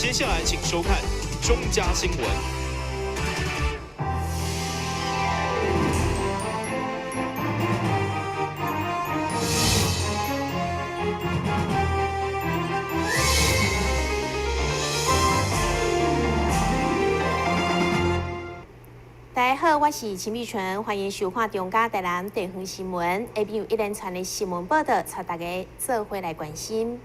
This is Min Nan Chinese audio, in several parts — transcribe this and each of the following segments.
接下來請收看中嘉新聞。大家好，我是秦美純，歡迎收看中嘉台南地方新聞。下面有一連串的新聞報道，帶大家做伙來關心。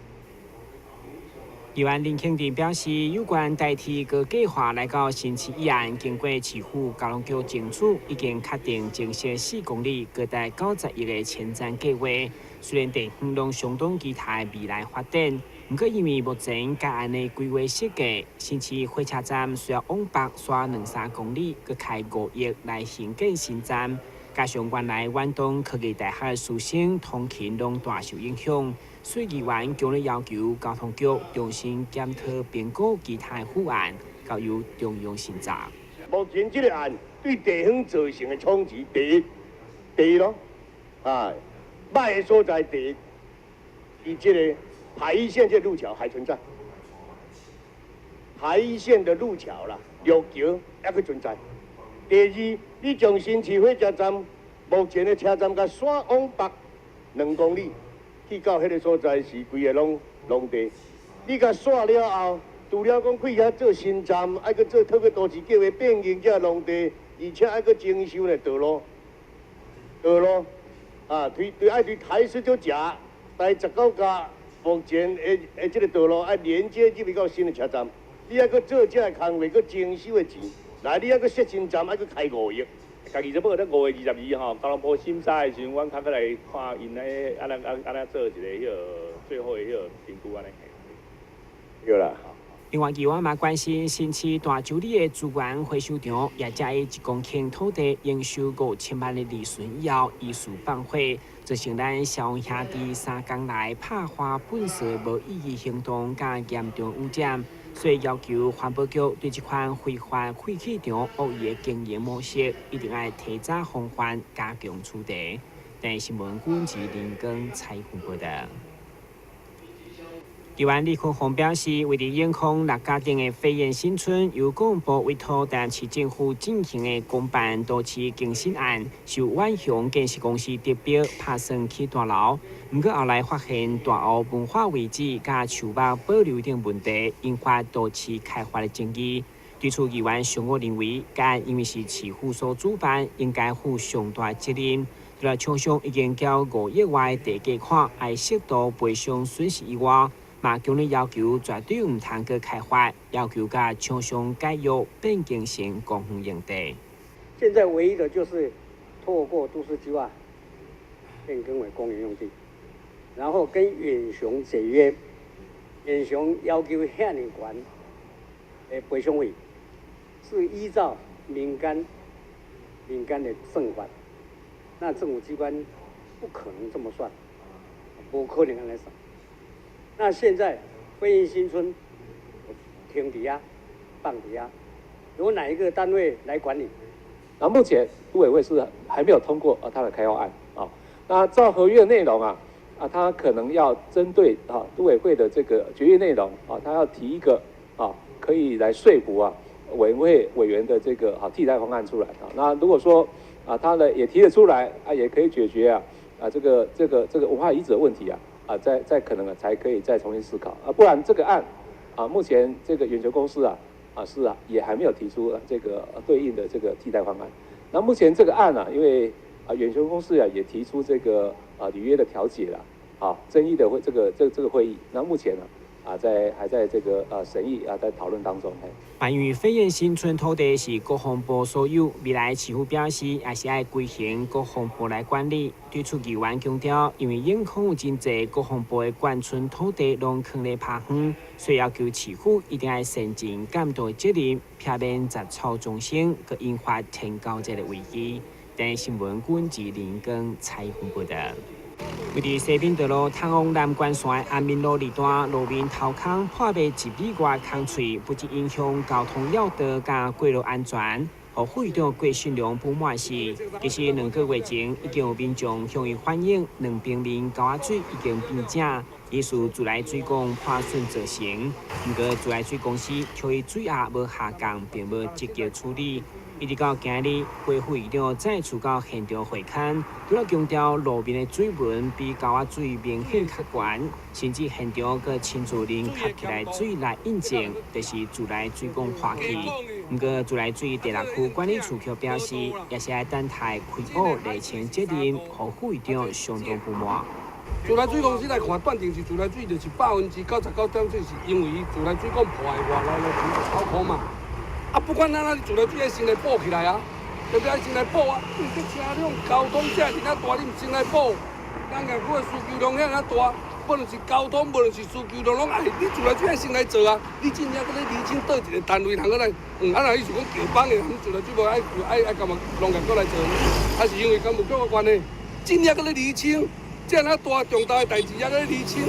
議員林慶鼎表示，有關台鐵高計劃來到新市議案，經過市府交通局爭取，已經確定增設4公里、高達90億的前瞻計劃。雖然地方攏相當期待未來發展，毋過因為目前該案的規劃設計，新市火車站需要往北徙兩三公里，閣開5億來興建新站，加上原來遠東科技大學的師生通勤攏大受影響，所以議員強烈要求交通局重新檢討評估其他的方案，交由中央審查。目前這個案對地方造成的衝擊，第一，第一咯，啊，歹的所在第一，伊這個台一線這個路橋還存在，台一線的路橋啦，陸橋還閣存在。第二，你將新市火車站目前的車站共徙往北2公里，去到彼個所在是規个攏農地。你共徙了後，除了講開遐做新站，愛閣做特別都市計畫變更這農地，而且愛閣徵收的道路，道路啊，對對愛對台19甲、台19甲目前的的這個道路愛連接入去到新的車站，你愛閣做這個工課，閣徵收的錢。來，你還閣設新站，還閣開5億。家己這報咧5月22吼，交通部審查的時陣，阮較閣來看𪜶咧按怎按按怎做一个彼個最後的彼個評估按呢。對啦。另外，議員嘛關心新市大洲里的資源回收場，業者以1公頃土地營收5000萬的利潤以後，疑似放火，造成咱消防兄弟三工來拍花噴射無意義行動，佮嚴重污染。所以要求環保局對這款非法廢棄場惡意的經營模式，一定愛提早防範，加強處罰。台視新聞阮是林光採訪報道。議員李坤宏表示，為著永康六甲鎮的飛雁新村，由國防部委託台南市政府進行的公辦都市更新案，受遠雄建設公司得標拍算起大樓，毋過後來發現大湖文化遺址佮樹木保留等問題，引發都市開發的爭議。對此，議員上午認為，該案因為是市府所主辦，應該負上大責任。除了廠商已經繳5億外地價款，愛適度賠償損失以外，嘛強烈要求絕對毋通閣開發，要求共廠商解約變更成公園用地。現在唯一的就是透過都市計劃變更為公園用地，然後跟遠雄解約，遠雄要求遐爾懸的賠償費，是依照民間的算法，那政府機關不可能這麼算，不可能按呢算。那現在飛雁新村停佇遐，放佇遐，由哪一個單位來管理？那目前都委會是還沒有通過啊，他的開發案啊。那照合約內容啊，啊，他可能要針對啊都委會的這個決議內容啊，他要提一個啊可以來說服啊委員會委員的這個啊替代方案出來啊。那如果說啊他呢也提得出來啊，也可以解決啊這個文化遺址的問題啊。啊，再可能啊，才可以再重新思考啊，不然這個案啊，目前這個遠雄公司啊啊是啊，也還沒有提出這個對應的這個替代方案。那目前這個案啊，因為啊遠雄公司啊也提出這個啊履約的調解了，啊爭議的會這個會議，那目前呢啊在還在這個啊審議啊在討論當中。關於飛雁新村土地是國防部所有，未來市府表示也是愛歸還國防部來管理。對此議員強調，因為永康有真濟國防部的眷村土地攏囥咧拍荒，所以要求市府一定愛善盡監督責任，避免雜草叢生，閣引發天狗節的危機。台視新聞阮志林光採訪報道。位佇西濱道路通往南關線安民路二段路面掏空破賣1米外空喙，不僅影響交通要道佮過路安全，予副市長郭信良不滿是，其實2個月前已經有民眾向伊反映，兩邊面溝仔水已經變正，疑似自來水管破損造成。毋過自來水公司予伊水壓無下降，並無積極處理。一直到今日，郭副市長再次到現場會勘，除了強調路面的水紋比溝仔水明顯較懸，甚至現場閣親自拎吸起來水來印證，就是自來水管破去。毋過自來水第六區管理處卻表示，也是愛等待開挖釐清責任，予副市長相當不滿。自來水公司來看，斷定是自來水就是99.9%，是因為伊自來水管破的外來來掏空嘛。啊，不管哪哪，你自來水愛先來補起來啊，對不對？先來補啊！你這車輛交通遮爾啊大，你毋先來補，咱個個需求量遐爾大，無論是交通，無論是需求量，攏愛你自來水愛先來做啊！你真正閣咧釐清佗一個單位通閣來，啊若伊是講橋幫的，咁自來水無愛愛愛幹嘛農業閣來做？還是因為工務局的關係？真正閣咧釐清，遮爾大重大的代誌，猶閣咧釐清，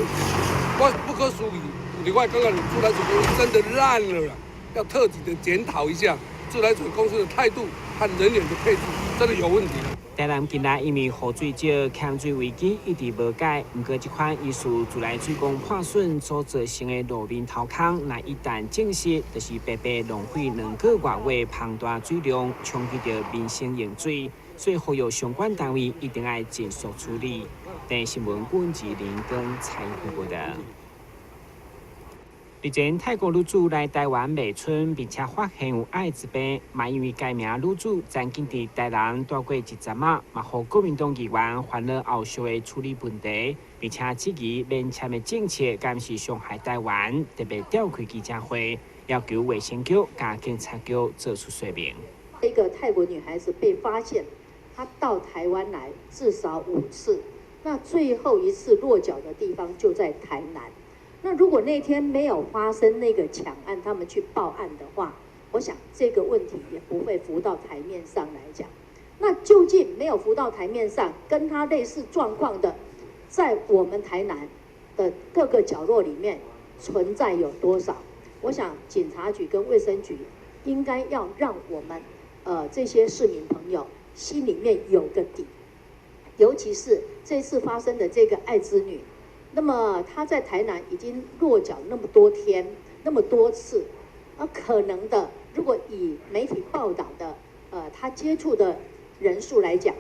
我不可思議。另外，感覺自來水公司真的爛了啦。要徹底的檢討一下自來水公司的態度和人員的配置，真的有問題。台南近來因為雨水少、欠水危機一直無解，毋過這款疑似自來水管破損所造成的路面掏空，若一旦證實，就是白白浪費兩個外月龐大水量，衝擊著民生用水，所以呼籲相關單位一定愛盡速處理。電視新聞阮志林跟采訪報道。日前，泰國女子來台灣賣春，並且發現有愛滋病，嘛因為該名女子曾經佇台南蹛過一陣仔，嘛予國民黨議員煩惱後續的處理問題，並且質疑免簽的政策敢是傷害台灣，特別召開記者會，要求衛生局佮警察局做出說明。一個泰國女孩子被發現，她到台灣來至少5次，那最後一次落腳的地方就在台南。那如果那天沒有發生那個搶案，他們去報案的話，我想這個問題也不會浮到台面上來講。那究竟沒有浮到台面上，跟他類似狀況的，在我們台南的各個角落裡面存在有多少？我想警察局跟衛生局應該要讓我們，這些市民朋友心裡面有個底，尤其是這次發生的這個艾滋女。那麼她在台南已經落腳那麼多天，那麼多次，而可能的，如果以媒體報道的，她接觸的人數來講，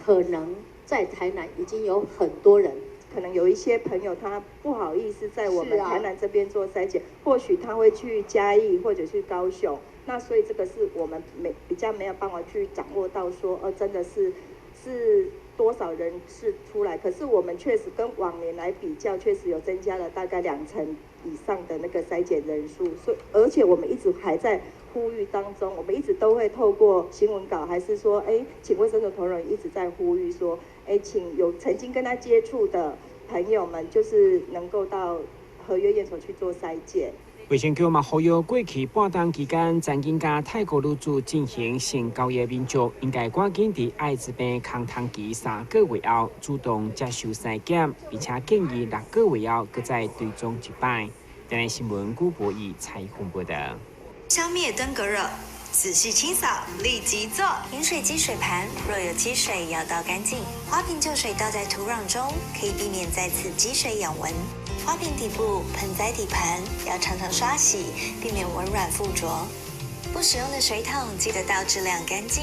可能在台南已經有很多人，可能有一些朋友他不好意思在我們台南這邊做篩檢，或許他會去嘉義或者去高雄，那所以這個是我們比較沒有辦法去掌握到說，真的是多少人是出來？可是我們確實跟往年來比較，確實有增加了大概2成以上的那個篩檢人數。所以，而且我們一直還在呼籲當中，我們一直都會透過新聞稿，還是說，請衛生署同仁一直在呼籲說，請有曾經跟他接觸的朋友們，就是能夠到合約驗所去做篩檢。衛生局嘛呼籲過去半冬期間，曾經佮泰國女子進行性交易的民眾，應該趕緊佇愛滋病空窗期3個月後主動接受篩檢，並且建議6個月後閣再追蹤一擺。電視新聞古博義採訪報道。消滅登革熱，仔細清掃，立即做。飲水機水盤若有積水，要倒乾淨。花瓶舊水倒在土壤中，可以避免再次積水養蚊。花瓶底部、盆栽底盤要常常刷洗，避免蚊卵附着。不使用的水桶記得倒置晾乾淨。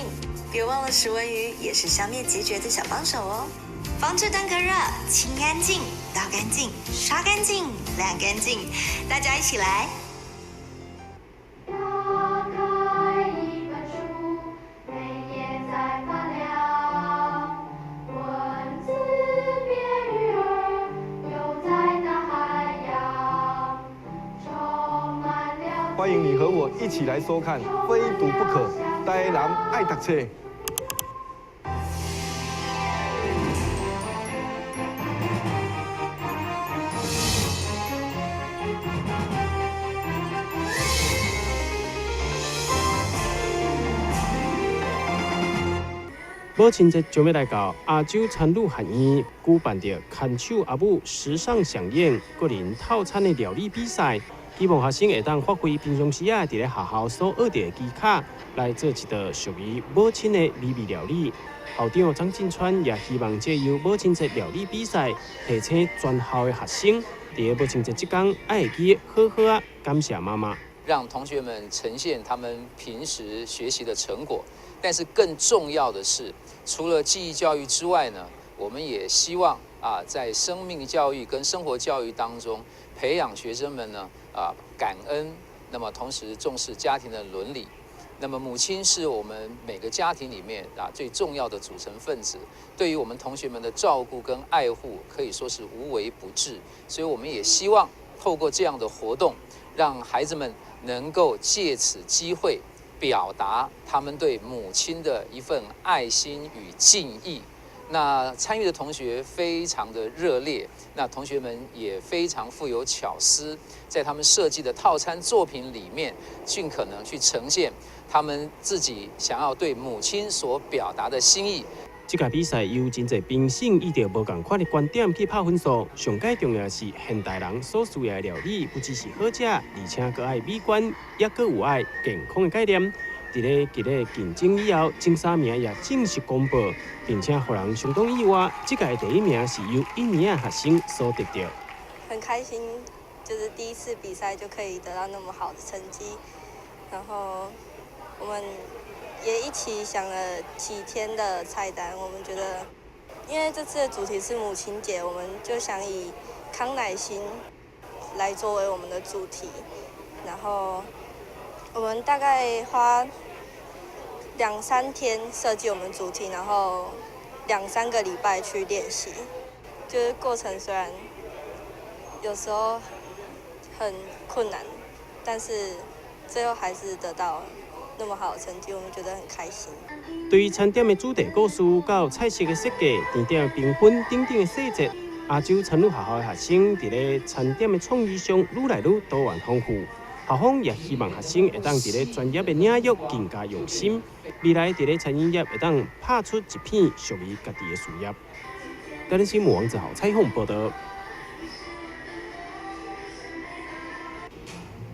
別忘了食蚊魚也是消滅孑孓的小幫手哦。防治登革熱，清乾淨、倒乾淨、刷乾淨、晾乾淨，大家一起來。歡迎你和我一起來收看《非讀不可》，台南愛讀冊。母親節將欲來到，亞洲餐旅學院舉辦著牽手阿母時尚饗宴個人套餐的料理比賽，希望學生會當發揮平常時仔佇咧學校所學著的技巧，來做一道屬於母親的美味料理。校長張進川也希望藉由母親節料理比賽，提醒全校的學生，佇咧母親節這工，愛會記好好仔感謝媽媽。讓同學們呈現他們平時學習的成果，但是更重要的是，除了技藝教育之外呢，我們也希望啊，在生命教育跟生活教育當中，培養學生們呢啊感恩，那麼同時重視家庭的倫理。那麼母親是我們每個家庭裡面啊最重要的組成分子，對於我們同學們的照顧跟愛護可以說是無微不至。所以我們也希望透過這樣的活動，讓孩子們能夠借此機會表達他們對母親的一份愛心與敬意。那參與的同學非常的熱烈，那同學們也非常富有巧思，在他們設計的套餐作品裡面，盡可能去呈現他們自己想要對母親所表達的心意。這屆比賽由真濟評審依著無仝款的觀點去拍分數，上蓋重要是現代人所需要的料理，不只是好食，而且閣愛美觀，也閣有愛健康的概念。佇咧激烈競爭以後，前三名也正式公布，並且予人相當意外。這屆第一名是由印尼學生所得著。很開心，就是第一次比賽就可以得到那麼好的成績，然後我們也一起想了幾天的菜單。我們覺得，因為這次的主題是母親節，我們就想以康乃馨來作為我們的主題，然後我們大概花兩三天設計我們主題，然後兩三個禮拜去練習。就是過程雖然有時候很困難，但是最後還是得到那麼好的成績，我們覺得很開心。對於餐點的主題故事、到菜色的設計、甜點的評分等等的細節，亞洲餐旅學校的學生佇咧餐點的創意上愈來愈多元豐富。校方也希望學生會當佇咧專業的領域更加用心，未來佇咧餐飲業會當拍出一片屬於家己的事業。台南新聞王子豪採訪報導。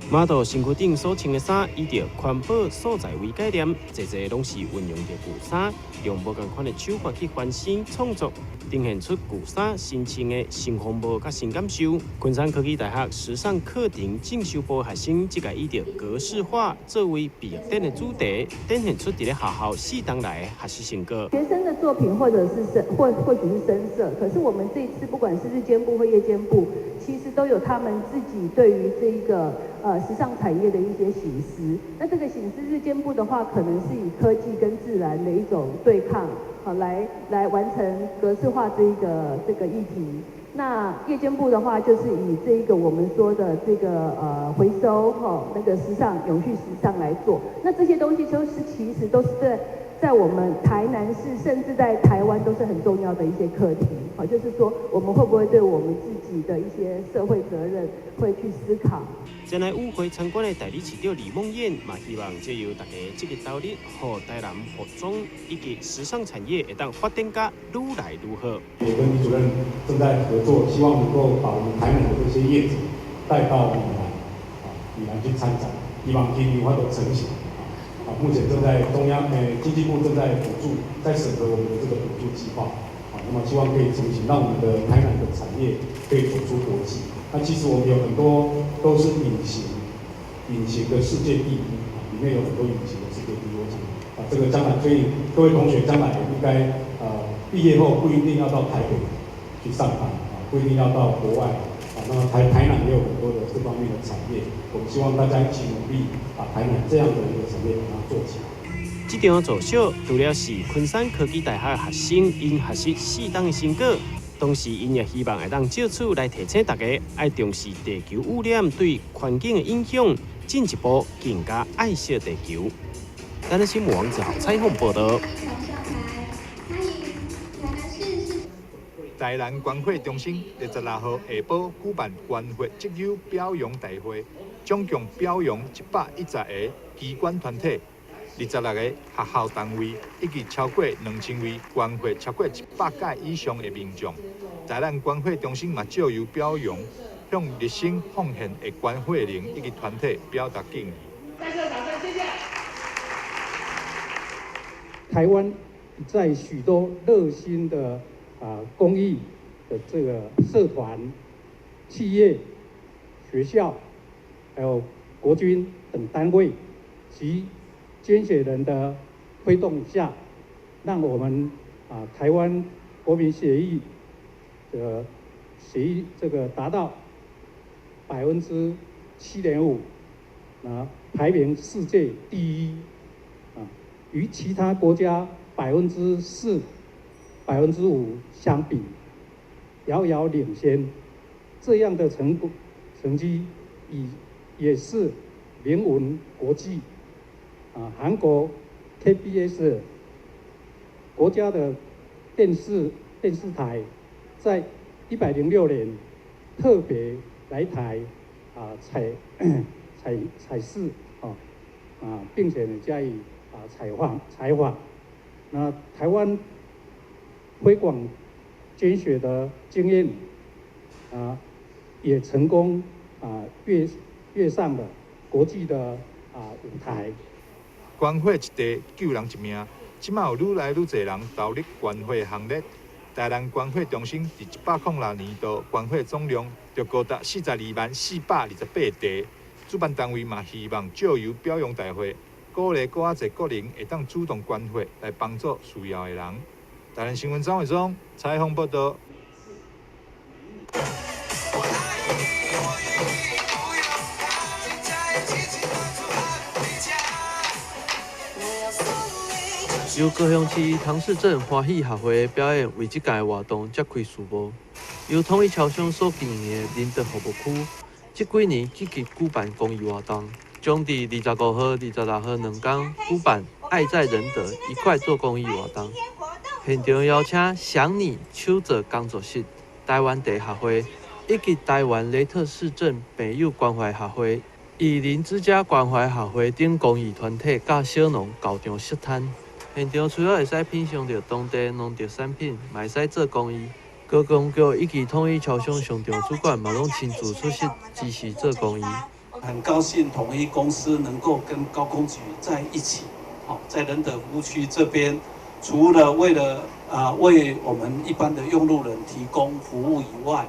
媽祖身軀頂所穿的衫，以著環保素材為概念，濟濟攏是運用著舊衫，用無仝款的手法去翻新創作，呈現出舊衫新穿的新風貌佮新感受。昆山科技大學時尚課程進修部學生，這屆以著格式化作為畢業典的主題，展現出佇咧學校四冬來的學習成果。學生的作品或者是深或許是深色，可是我們這一次不管是日間部或夜間部，其實都有他們自己對於這一個時尚產業的一些省思。那這個省思日間部的話，可能是以科技跟自然的一種對抗，好來完成格式化這個議題。那夜間部的話，就是以這一個我們說的這個回收吼，那個時尚永續時尚來做。那這些東西都是其實都是在我們台南市，甚至在台灣都是很重要的一些課題。好，就是說我們會不會對我們自己的一些社會責任會去思考。前來與會參觀的代理市長李孟諺嘛，希望藉由大家積極投入，予台南服裝以及時尚產業會當發展甲愈來愈好。也跟李主任正在合作，希望能夠把我們台南的這些業者帶到米蘭，啊，米蘭去參展，希望今年會成型。啊，目前正在中央經濟部正在補助，在審核我們的這個補助計劃。啊，那麼希望可以成型，讓我們的台南的產業可以走出國際。那其實我們有很多都是隱形的世界第一，裡面有很多隱形的世界第一。我想啊，這個將來所以各位同學將來應該畢業後不一定要到台北去上班啊，不一定要到國外啊。那麼台南也有很多的這方面的產業，我們希望大家一起努力，把台南這樣的一個產業把它做起來。這場做秀除了是昆山科技大學學生𪜶學習四冬的成果，同時𪜶也希望會當藉此來提醒大家愛重視地球污染對環境的影響，進一步更加愛惜地球。台南新聞王子豪採訪報導。台南觀貨中心26號下晡舉辦觀貨績優表揚大會，總共表揚110個機關團體、26個學校單位，以及超過2000位觀貨超過100屆以上的民眾。台南觀貨中心嘛，藉由表揚向熱心奉獻的捐血人以及團體表達敬意。再次掌聲，謝謝。台灣在許多熱心的公益的這個社團、企業、學校，還有國軍等單位及捐血人的推動下，讓我們台灣國民血液的血液這個達到7.5%，排名世界第一，與其他國家4%、5%相比，遙遙領先。這樣的成績，也是名聞國際。韓國 KBS 國家的電視台，在106年特別來台採試並且呢加以採訪。那台灣推廣捐血的經驗也成功躍上了國際的舞台。捐血一地，救人一命。這馬有愈來愈濟人投入捐血行列。台南捐血中心佇106年度捐血總量就高達420,428袋。主辦單位嘛希望藉由表揚大會，鼓勵閣較濟國人會當主動捐血來幫助需要的人。台南新聞張偉忠採訪報道。由高雄市唐氏鎮歡喜協會表演為這屆活動揭開序幕。由統一超商所經營的仁德服務區，這幾年積極舉辦公益活動，將佇25號、26號兩天舉辦“愛在仁德，一塊做公益”活動。現場邀請想你手作工作室、台灣茶協會以及台灣雷特氏症病友關懷協會、以鄰之家關懷協會等公益團體，佮小農到場設攤。現場除了會使品嘗著當地農特產品，嘛會使做公益。高工局以及統一超商商場主管嘛攏親自出席支持做公益。很高興統一公司能夠跟高工局在一起，在仁德服務區這邊，除了為了為我們一般的用路人提供服務以外，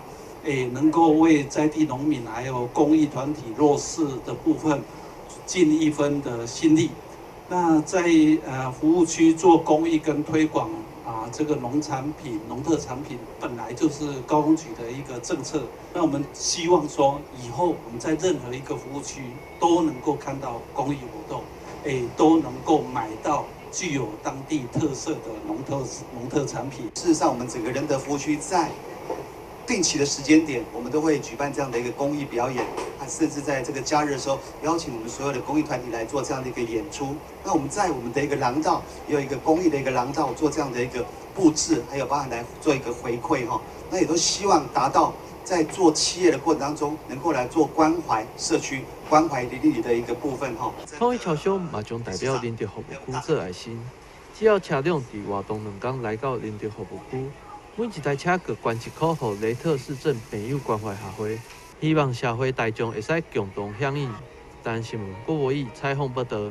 能夠為在地農民還有公益團體弱勢的部分盡一分的心力。那在服務區做公益跟推廣這個農產品、農特產品本來就是高工局的一個政策。那我們希望說，以後我們在任何一個服務區都能夠看到公益活動，都能夠買到具有當地特色的農特產品。事實上，我們整個仁德服務區在定期的時間點，我們都會舉辦這樣的一個公益表演，甚至在這個假日的時候，邀請我們所有的公益團體來做這樣的一個演出。那我們在我們的一個廊道，也有一個公益的一個廊道，做這樣的一個布置，還有包含來做一個回饋哈。那也都希望達到在做企業的過程當中，能夠來做關懷社區、關懷鄰里的一個部分哈。統一超商嘛將代表仁德服務區做愛心，只要車輛佇活動兩天來到仁德服務區，每一台車閣捐1箍予雷特氏症病友關懷協會，希望社會大眾會使共同響應。台南新聞郭博義採訪報道。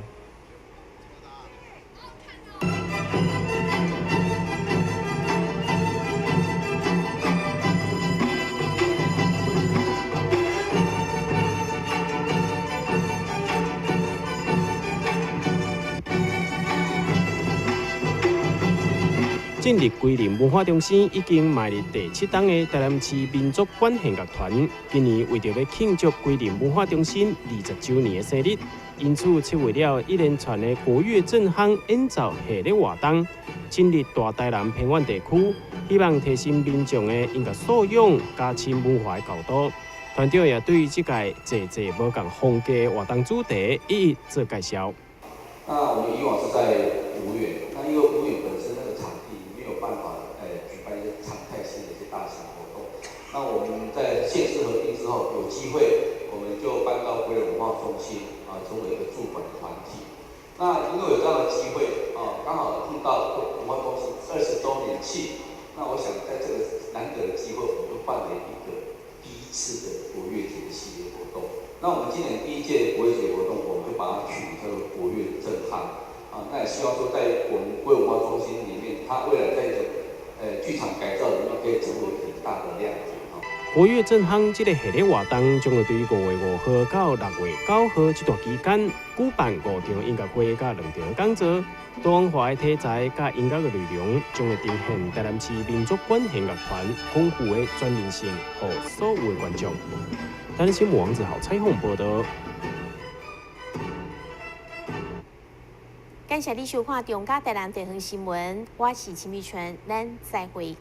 進入歸仁文化中心已經邁入第7冬的台南市民族管弦樂團，今年為著欲慶祝歸仁文化中心20週年的生日，因此策劃了一連串的國樂正夯演奏系列活動，進入大台南偏遠地區，希望提升民眾的音樂素養，加深文化的厚度。團長也對這屆濟濟無仝風格的活動主題一一做介紹。那我們以往是在5月，那因為5月本身那個場地沒有辦法，舉辦一些常態性的一些大型活動。那我們在縣市合併之後，有機會我們就搬到歸仁文化中心啊，成為一個駐館的團體。那因為有這樣的機會啊，剛好碰到文化中心20週年慶，那我想在這個難得的機會，我們就辦了一個第一次的國樂節系列活動。那我們今年第一屆國樂節活動，我們就把它取名叫做國樂正夯啊。那也希望說，在我們國樂文化中心裡面，它未來在這個劇場改造裡面，可以成為很大的亮點。國樂正夯這个系列活動將會對5月5號到6月9號這段期間舉辦五場音樂會佮兩場講座，多元化的題材佮音樂的內容，將會呈現台南市民族管弦樂團豐富的專業性，予所有的觀眾。台南新聞王子豪採訪報導。感謝你收看中嘉台南地方新聞，我是秦美春，咱再會。